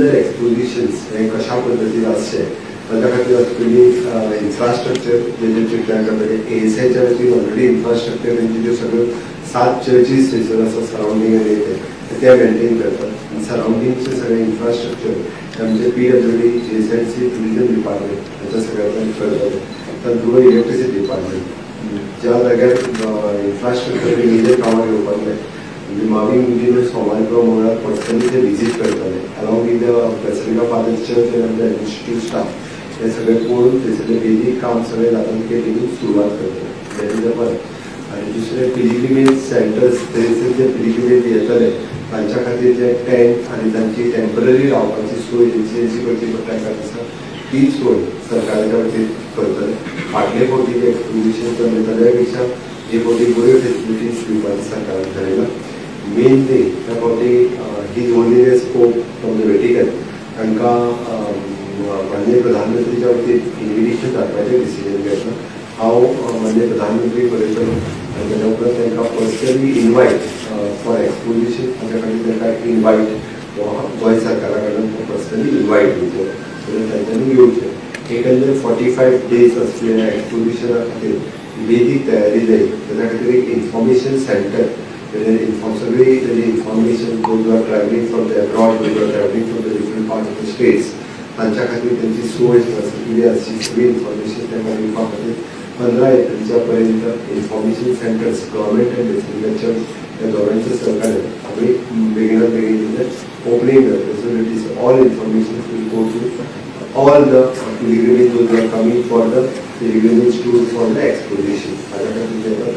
एक्सपोजिशन्स हे कशा पद्दतीन आसचे ताच्या खातीर आसलेली इन्फ्रास्ट्रक्चर जे जे तयार करपाचे. एएसआयच्या वतीन ऑलरेडी इन्फ्रास्ट्रक्चर तेंचे ज्यो सगळ्यो सात चर्चीस थंयसर आसा सरावंडींग आनी ते ते मेंटेन करतात आनी सरावंडींगचे सगळे इन्फ्रास्ट्रक्चर आमचे पीडब्ल्यूडी, जीएसआयडीसी, टुरिझम डिपार्टमेंट हाच्या सगळ्यांच्यान करताले. तातूंत इलेक्ट्रिसिटी डिपार्टमेंट ज्या जाग्यार इन्फ्रास्ट्रक्चर मेजर कामां घेवपाक जाय, म्हणजे मावी मुजीनो सोमार किंवा मंगळार पर्सनली ते विजीट करताले along with the Basilica Father church आनी आमचे एडमिनिस्ट्रेटीव स्टाफ. हे सगळे पळोवन थंयसरलें बेजीक काम सगळें जाता ते बेगीन सुरवात करतले. That is the one. आनी दुसरें, पिलिग्रिमेज सेंटर्स, थंयसर जे पिलिग्रिमेज येतले तांच्या खातीर जे टेंट आनी तांची टेंपररी रावपाची सोय तेंची जी करची पडटा एका दिसा, ती सोय सरकाराच्या वतीन करतले. फाटले फावटी जे एक्सपोजिशन जालें ताज्या पेक्षा हे फावटी बऱ्यो फेसिलिटीज दिवपाचें सरकारान थारायलां. मेन थिंग, त्या फावटी His Holiness Pope from the Vatican तांकां माननीय प्रधानमंत्रीच्या वतीन इन्विटेशन धाडपाचें डिसिजन घेतलां. हांव माननीय प्रधानमंत्री बरयतलो आनी ताच्या उपरांत तांकां पर्सनली इनवायट फॉर एक्सपोजिशन, ताच्या खातीर तांकां इनवायट गोंय सरकारा कडल्यान पर्सनली इनवायट दिवचो जाल्यार तांच्यांनी येवचें. एकंदर 45 डेज असलेल्या एक्सपोजिशना खातीर बेजीक तयारी जाय. ताच्या खातीर एक इन्फॉर्मेशन सेंटर, सगळी तेजी information, those are travelling from the abroad, those are travelling from the different part of the states, तांच्या खातीर त्यांची सोय कितें आसची, सगळी इन्फॉर्मेशन तांकां दिवपा खातीर 15 एप्रिलच्या पर्यंत इन्फॉर्मेशन सेंटर्स गव्हर्मेंट आनी बेसिलिका चर्च ह्या दोगांच्या सहकार्यान आमी बेगिनात बेगीन ओपनिंग जातलें, so it is all information will go to all the pilgrimage, those who are coming for the pilgrimage tour for the exposition. हाच्या खातीर तांकां